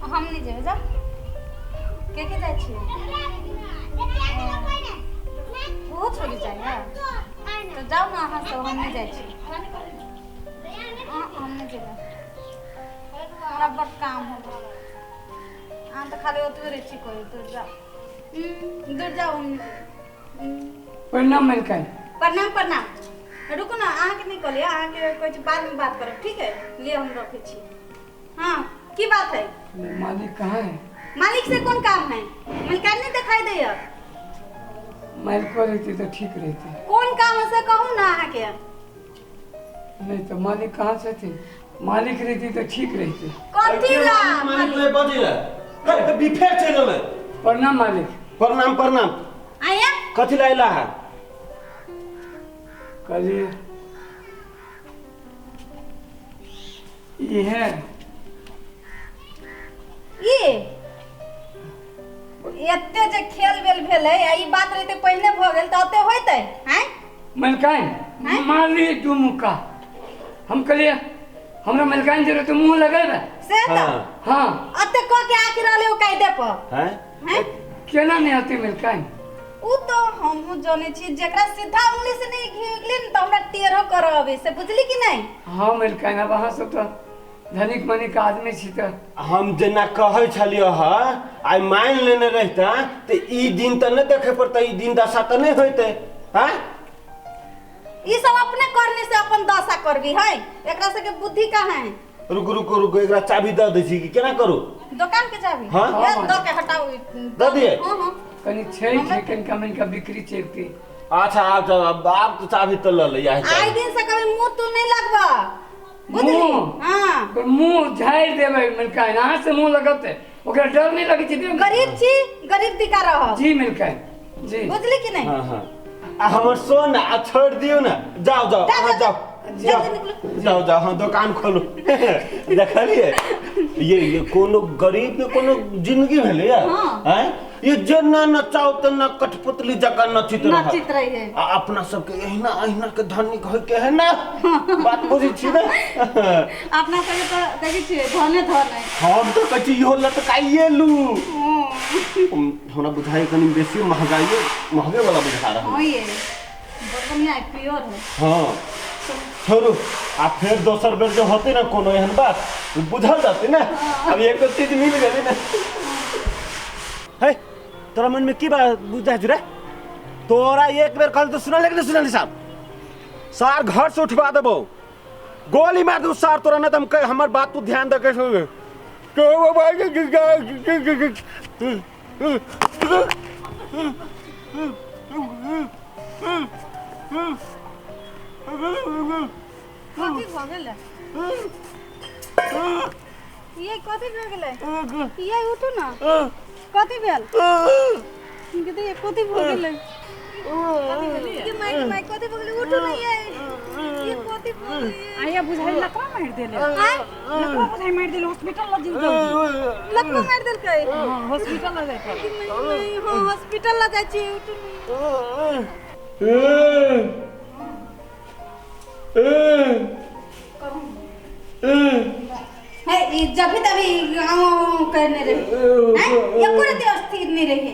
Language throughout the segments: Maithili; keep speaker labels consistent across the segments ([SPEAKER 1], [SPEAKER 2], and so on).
[SPEAKER 1] हम नहि जेबै जा के के जाइ छियै ओहो छोड़ि जाइए तऽ जाउ ने अहाँ सब हम नहि जाइ छी हम नहि जेबै हमरा बड़ काम हो अहाँ तऽ खाली ओतबे रहै छी कहै दूर जाउ दूर जाउ हम
[SPEAKER 2] प्रणाम मलिकाइन।
[SPEAKER 1] प्रणाम प्रणाम। रुकू ने, अहाँके नहि कहलियै, अहाँके कहै छी बादमे बात करब, ठीक है? लिए हम रखै छी। हाँ, की बात है?
[SPEAKER 2] मालिक कहाँ है?
[SPEAKER 1] मालिक से कोन काम है? मलिकाइन नहीं दिखाई दैया।
[SPEAKER 2] मालिको रहते तो ठीक रहते।
[SPEAKER 1] कोन काम है से कहू ना अहाँके।
[SPEAKER 2] नहीं तो मालिक कहाँ से थे? मालिक रहते तो ठीक रहते।
[SPEAKER 1] कथी ला
[SPEAKER 3] मालिक ले बजे है बिफेर चलि गेलै।
[SPEAKER 2] प्रणाम मालिक।
[SPEAKER 3] प्रणाम प्रणाम।
[SPEAKER 1] आया
[SPEAKER 3] कथी ला अयला है?
[SPEAKER 2] कहलिए ई है
[SPEAKER 1] ई एते जे खेल बेल भेलै आ ई बात रहिते पहिने भऽ गेल तऽ ओते होइतै आँय?
[SPEAKER 2] मलकाइन मारली दू मुक्का। हम कहलिए हमरा मलकाइन जे रहते मुंह लगेबे
[SPEAKER 1] से तऽ
[SPEAKER 3] हाँ।
[SPEAKER 2] हाँ
[SPEAKER 1] एते कऽ के आखिर रहलै ओ कायदे पर
[SPEAKER 3] हैं
[SPEAKER 1] हैं?
[SPEAKER 2] केना नहीं आती मलकाइन?
[SPEAKER 1] उ तो हमहूँ जनै छी, जेकरा सीधा उंगली से नहीं घी निकली ने तऽ हमरा टेढ़ो करऽ अबै से, बुझली कि नहीं?
[SPEAKER 2] हाँ मलकाइन, अब अहाँ सब तो धनिक मनिक आदमी छी तऽ
[SPEAKER 3] हम जेना कहै छलियै ह आइ मानि लेने रहिता तऽ ई दिन तऽ नहि देखे पड़तै, ई दिन दशा तऽ नहि होइतै। हैं
[SPEAKER 1] ई सब अपने करनी से अपन दशा करबी है, एकरा सबके बुद्धि कहाँ है?
[SPEAKER 3] रुकू रुकू रुकू, एकरा चाबी दऽ दै छी कि केना करू?
[SPEAKER 1] दुकान के चाबी
[SPEAKER 3] हाँ?
[SPEAKER 1] ले, दऽ के हटाउ।
[SPEAKER 3] दऽ दियै?
[SPEAKER 1] हाँ हाँ।
[SPEAKER 2] कनी छै छै कनिका मनिका बिक्री चलती।
[SPEAKER 3] अच्छा आब तऽ आब तऽ चाबी तऽ लऽ ले
[SPEAKER 1] आइ दिन से कभी मुंह तू नहीं लगबा, बुझली?
[SPEAKER 2] मुंह?
[SPEAKER 1] हाँ।
[SPEAKER 2] मुंह झाड़ि देबै मलकाइन, अहाँ से मुंह लगतै ओकरा डर नहीं लगै छै।
[SPEAKER 1] गरीब छी, गरीब दिका रह।
[SPEAKER 2] जी मलकाइन जी,
[SPEAKER 1] बुझली कि नहीं?
[SPEAKER 3] हाँ हाँ। आ हमर सोना आ छोड़ दियौ ने, जाओ जाओ अहाँ जाओ जाओ जाओ जाओ, हाँ दुकान खोलू। देखलिए ये कोनो गरीब के कोनो जिंदगी भेलै हैं? ये जेना नचाओ तेना कठपुतली जकाँ नचित रहत।
[SPEAKER 1] नचित रहिए।
[SPEAKER 3] आ अपना सबके एहिना एहिना के धनिक होय के है ना, बात बुझै छी ने?
[SPEAKER 1] अपना सबके तऽ देखै छियै धने धन है।
[SPEAKER 3] हम तऽ कहै छी इहो लटकाइए लू। हमरा बुझाइ कनि बेसी महगाइए महगे वाला बुझा रहल।
[SPEAKER 1] हाँ ये बड़ बढ़िया है, प्योर है।
[SPEAKER 3] हाँ छोड़ू, आ फेर दोसर बेर जो होते ना कोनो एहन बात बुझल जाते ना। अब एक चीज मिल गेलै ना। है तोरा मन में की बात बुझा रे? तोरा एक बेर कहल तो सुनल कि नहीं सुनल साहब? सार घर से उठवा देबो, गोली मार दू सार तोरा, ना तो हमर बात तू ध्यान दे के सुन।
[SPEAKER 1] कथी भऽ गेलै? ये कथी भऽ गेलै? ये उठू ना, कथी भेल? दीदी कथी भऽ गेलै? ये माइक माइक कथी भऽ गेलै? उठू ना ये ये कथी भऽ गेलै?
[SPEAKER 4] आया बुझाइ लकवा मारि देले। लकवा बुझाइ मारि देले, हॉस्पिटल ल जीव जल्दी।
[SPEAKER 1] लकवा मारि देलकै?
[SPEAKER 4] हां हॉस्पिटल ल जाइ पर।
[SPEAKER 1] हां हॉस्पिटल ल जाइ छी, उठू ना। है ई जब भी तभी गाँव करने रहे हैं, एको रति अस्थिर नहीं रहे।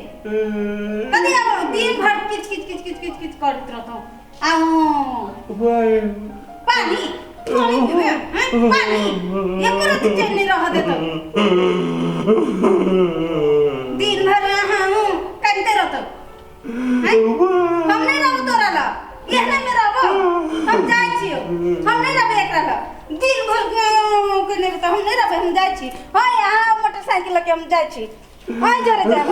[SPEAKER 1] कभी अब दिन भर किच किच किच किच किच किच करत रहतो। आओ पानी पानी देबे हैं, पानी एको रति चैन नहीं रह देतो। दिन भर यहाँ हूँ करते रहतो। हम नहीं रहबो तोरा ला, एहने में रहबो। हम जाइ छियो, हम नहीं रहबे एकरा ला। दिन भर के नहीं रहता, हम नहीं रहबे, हम जाइ छी। हाँ यहाँ मोटरसाइकिल लके हम जाइ छी। हाँ जोरे जाए।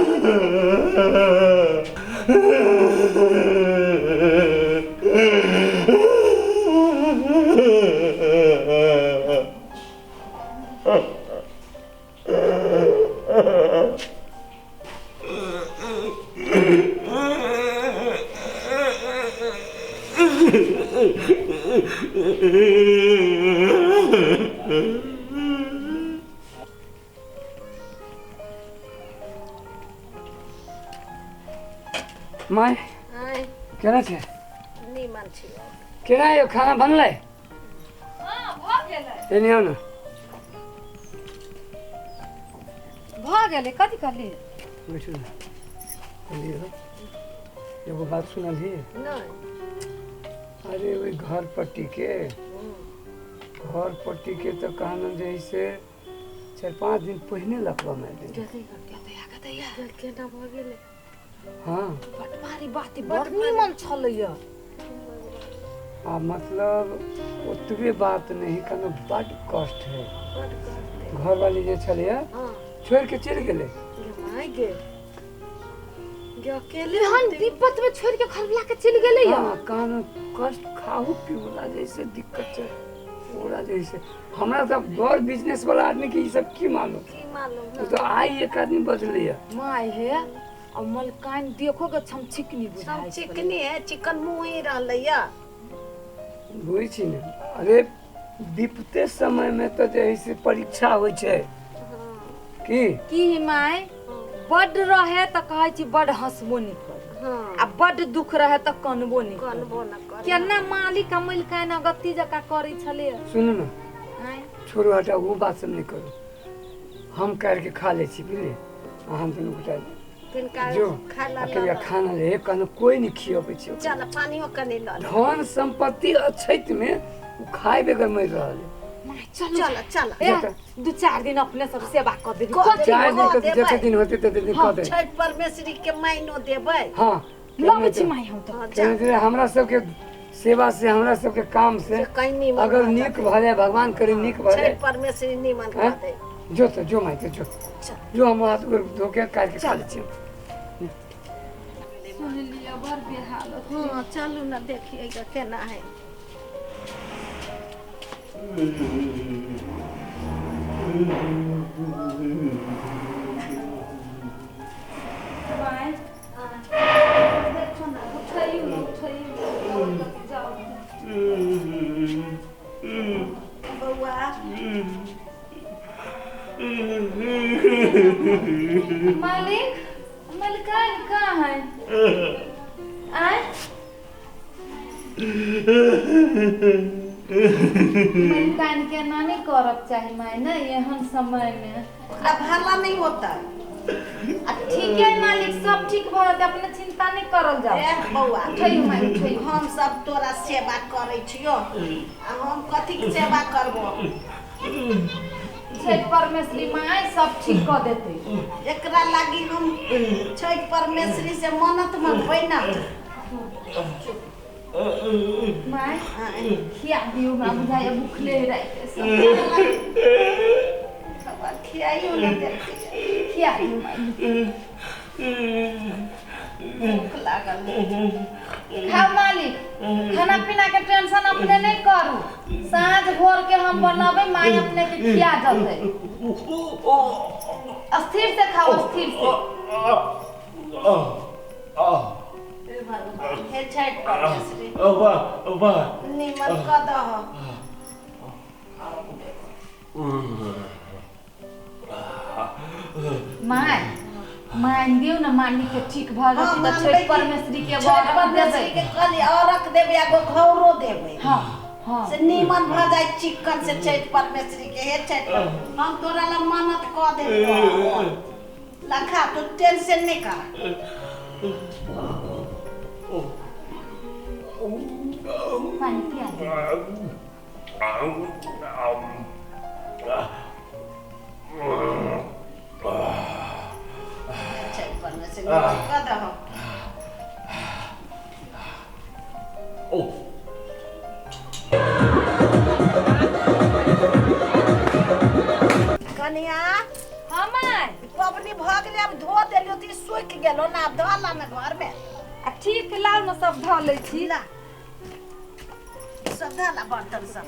[SPEAKER 2] My केना छै?
[SPEAKER 5] नीमन छी।
[SPEAKER 2] केना यो खाना बनलै?
[SPEAKER 5] हां भ गेलै।
[SPEAKER 2] एने आउ ना।
[SPEAKER 4] भऽ गेलै। कथी कहली?
[SPEAKER 2] बैठू ने। कहलियै एगो बात सुनलही?
[SPEAKER 5] नहि।
[SPEAKER 2] अरे ओहि घर पट्टी के, घर पट्टी के तऽ कहलन जे से 4-5 दिन पहिने लफड़ा मारि देने।
[SPEAKER 5] केना भऽ गेलै?
[SPEAKER 2] हाँ
[SPEAKER 4] बड भारी बात, बड निमन छलैया।
[SPEAKER 2] आ मतलब ओतबे बात नहीं, कनो बड कष्ट है। घर वाली जे छलैया छोड़ के चलि गेलै।
[SPEAKER 5] माय गे गे अकेले
[SPEAKER 4] एहन विपत में छोड़ के घर ला के चलि गेलै।
[SPEAKER 2] हाँ कान कष्ट खाहू पीला जैसे दिक्कत छै पूरा। जैसे हमरा सब बड़ बिजनेस वाला आदमी के ई सब की मालूम,
[SPEAKER 5] की मालूम।
[SPEAKER 2] तो आई एक आदमी बदलैया
[SPEAKER 4] my हे। आ मलकाइन देखो के छम चिकनी बुझाइ
[SPEAKER 5] सब चिकनी है, चिकन मुँह ही रहलैया।
[SPEAKER 2] बुझै छी ने। अरे विपते समय में तो जे से परीक्षा होइ छै की
[SPEAKER 4] की my बड रहे त कहै छी बड हंसबो नहीं करे, आ बड दुख रहे त कनबो नहीं
[SPEAKER 5] कनबो न करे।
[SPEAKER 4] केना मालिक आ मलकाइन अगत्ती जकाँ करै छलै।
[SPEAKER 2] सुनू ने, छोड़ू हटाउ वो बात सब नहीं करू। हम कर के खा लै छी बुझलियै। अहाँ दुनू गोटा जो अकेला खाना ले, कनो कोई नहीं खियबै छै।
[SPEAKER 5] चल पानियो कने ल।
[SPEAKER 2] धन संपत्ति अछैत में उ खाय बेगर मरि रहल है।
[SPEAKER 4] चल
[SPEAKER 5] चल चल
[SPEAKER 4] 2-4 दिन अपने सब सेवा कर देबी।
[SPEAKER 2] 4 दिन के जते दिन होते तते दिन कर दे।
[SPEAKER 5] छठ परमेश्वरी के माइनो देबै।
[SPEAKER 2] हां
[SPEAKER 4] लबै छी माय हम तो।
[SPEAKER 2] हमरा सबके सेवा से, हमरा सबके काम से अगर नीक भऽ जाय, भगवान करे नीक भऽ जाय,
[SPEAKER 5] छठ परमेश्वरी निमन कर दे।
[SPEAKER 2] जो तो जो माय तो जो जो हम हाथ गोड़ धो के काट के खा लै छी।
[SPEAKER 1] सुन लिया बड़ बेहाल।
[SPEAKER 5] हां चलू ना देखिए केना है।
[SPEAKER 1] माय देखो ना, उठैयो न उठैयो जाओ
[SPEAKER 5] बउआ।
[SPEAKER 1] मालिक मलकान कहाँ है? आय
[SPEAKER 6] मलकान के नानी करब चाही माय ने एहन समय में।
[SPEAKER 5] ओकरा भला नहीं होता।
[SPEAKER 6] ठीक है मालिक, सब ठीक भ जेतै, अपने चिंता नहीं करल जाओ।
[SPEAKER 5] ए बउआ
[SPEAKER 6] उठैयो माय उठैयो।
[SPEAKER 5] हम सब तोरा सेवा करै छियो आ हम कथी के सेवा करबो?
[SPEAKER 6] छठ परमेश्वरी माय सब ठीक क देतै।
[SPEAKER 5] एकरा लागी हम छठ परमेश्वरी से मन्नत मंगबै ना।
[SPEAKER 6] माय खिया दियो, हमरा बुझाइया भूखले राति से।
[SPEAKER 5] खियाइयो ना देखिए,
[SPEAKER 6] खिया दियो माय।
[SPEAKER 5] भूख लागल।
[SPEAKER 6] खाओ मालिक, खाना पीना के टेंशन अपने नहीं करू। साँझ भोर के हम बनबै, माय अपने के खिया जतै। अस्थिर से खाओ, अस्थिर से।
[SPEAKER 5] हे छठ परमेश्वरी निमन क दह।
[SPEAKER 6] My मान दियौ न मालिक के ठीक भऽ जेतै तऽ छठि परमेश्वरी के
[SPEAKER 5] छठ परमेश्वरी के कहली औरक देबै आ घौरो देबै।
[SPEAKER 6] हां हां
[SPEAKER 5] से निमन भऽ जाय चिकन से छठ परमेश्वरी के। हे छठ हम तोरा ला मन्नत क देबो लखा, तू टेंशन नहीं कर।
[SPEAKER 6] पानी पिया दे।
[SPEAKER 5] छठ परमेश्वरी क दहो। कनिया
[SPEAKER 6] हाँ my
[SPEAKER 5] पबनी भऽ गेलै, आब धो देलियो तऽ सूखि गेलो ना, आब धऽ ला ना घर में।
[SPEAKER 6] आ ठीक लाउ न सब धऽ लै छी।
[SPEAKER 5] ला सब धऽ ला बर्तन सब।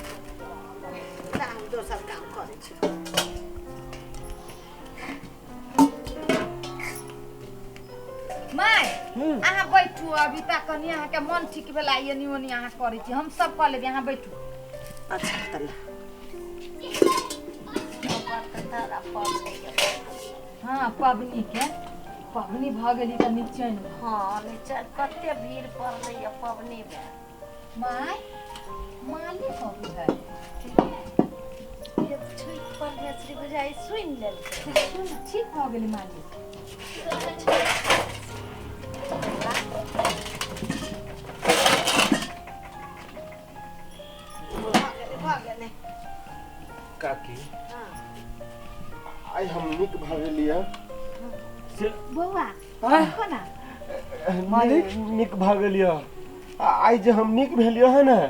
[SPEAKER 5] ला हम दोसर काम करै छी।
[SPEAKER 6] My अहाँ बैठू अभी तक, कनि अहाँके मन ठीक भेला एनी ओनी अहाँ करै छी, हम सब कऽ लेबै, अहाँ बैठू।
[SPEAKER 5] अच्छा तऽ ला।
[SPEAKER 6] हाँ पबनी के पबनी भऽ गेली तऽ निचैन।
[SPEAKER 5] हाँ निचैन, कते भीड़ पड़लै या पबनी में।
[SPEAKER 6] My मालिक अबै है।
[SPEAKER 5] छठि परमेश्वरी बुझाइ सुनि लेलकै।
[SPEAKER 6] ठीक भऽ गेलै मालिक।
[SPEAKER 5] भऽ गेलै, भऽ गेलै।
[SPEAKER 3] काकी, आइ हम नीक भऽ गेलियै से।
[SPEAKER 5] बौआ
[SPEAKER 2] आँय?
[SPEAKER 5] देखो ना।
[SPEAKER 2] मालिक?
[SPEAKER 3] नीक भऽ गेलियै। आ आइ जे हम नीक भेलियै है ने,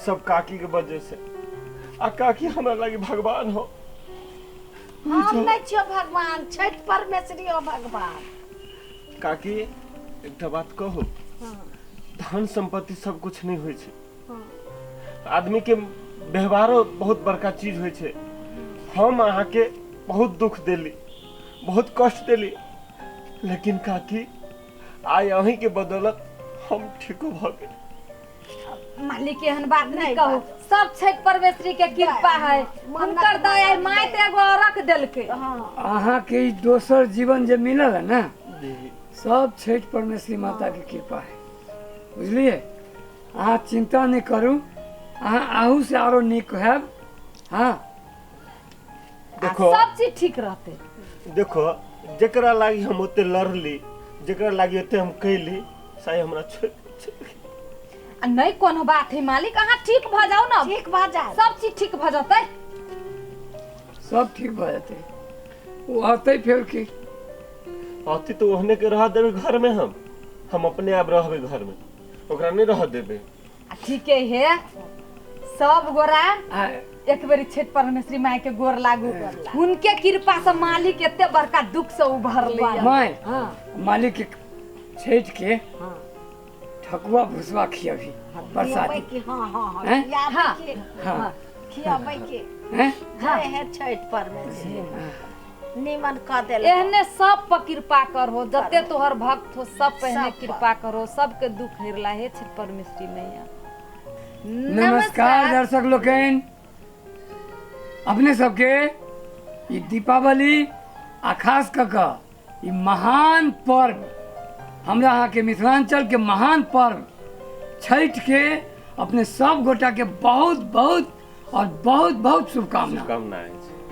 [SPEAKER 3] सब काकी के वजह से। आ काकी हमरा लागी भगवान हो।
[SPEAKER 5] हम नहि छियौ भगवान, छठि परमेश्वरी हो भगवान।
[SPEAKER 3] काकी, एकटा बात कहू? धन संपत्ति सब कुछ नहीं होइ छै। आदमी के व्यवहारो बहुत बड़का चीज होइ छै। हम अहाँके बहुत दुख देली, बहुत कष्ट देली, लेकिन काकी आइ अहीं के बदौलत हम ठीको भऽ गेली।
[SPEAKER 6] मालिक, एहन बात नहीं
[SPEAKER 5] नहीं
[SPEAKER 6] कहू।
[SPEAKER 5] बात।
[SPEAKER 6] सब छठि परमेश्वरी के कृपा है, हुनकर दया। माय तऽ एगो रख देलकै।
[SPEAKER 5] हाँ।
[SPEAKER 2] अहाँके ई दोसर जीवन जे मिलल है ने, सब छठि परमेश्वरी माता के कृपा है, बुझलिए? अहाँ चिंता नहीं करू, अहाँ आहू से आरो नीक हैब। हाँ।
[SPEAKER 3] देखो,
[SPEAKER 6] सब चीज ठीक रहते।
[SPEAKER 3] देखो, जेकरा लागी हम ओते लड़ली, जेकरा लागी ओते हम कैली, साई हमरा छोड़ छोड़।
[SPEAKER 6] आ नहीं कोनो बात है मालिक, अहाँ ठीक भऽ जाउ ने।
[SPEAKER 5] ठीक भऽ जाए।
[SPEAKER 6] सब चीज ठीक भऽ जेतै।
[SPEAKER 2] सब ठीक भऽ जेतै। ओ अतै फेर की?
[SPEAKER 3] अति तो ओहने के रह देबै घर में। हम अपने आप रहबै घर में, ओकरा नहीं रह देबै।
[SPEAKER 6] आ ठीके है, सब गोरा
[SPEAKER 2] आ
[SPEAKER 6] एक बेरी छठि परमेश्वरी माय के गोर लागू। हुनके कृपा से मालिक एते बड़का दुख से उभरले।
[SPEAKER 2] माय,
[SPEAKER 4] हाँ।
[SPEAKER 2] मालिक के छठि के ठकुआ भुसवा खियाबी प्रसादी।
[SPEAKER 5] खियाबै की? हाँ हाँ हाँ।
[SPEAKER 2] हैं?
[SPEAKER 5] खियाबै की?
[SPEAKER 2] हाँ।
[SPEAKER 5] खियाबै की?
[SPEAKER 2] हैं?
[SPEAKER 5] जय हे छठि परमेश्वरी, निमन कऽ देल।
[SPEAKER 6] एहने सब पर कृपा करहो, जते तोहर भक्त हो सब पे एहने
[SPEAKER 5] सब पर।
[SPEAKER 6] कृपा करो, सबके दुख हिरला हे छठि परमेश्वरी मैया।
[SPEAKER 2] नमस्कार दर्शक लोकनि, अपने सबके ई दीपावली आ खास कऽ कऽ ई महान पर्व, हमरा अहाँके मिथिलांचल के महान पर्व छठि के अपने सब गोटा के बहुत बहुत और बहुत बहुत शुभकामना।
[SPEAKER 3] शुभकामना अछि।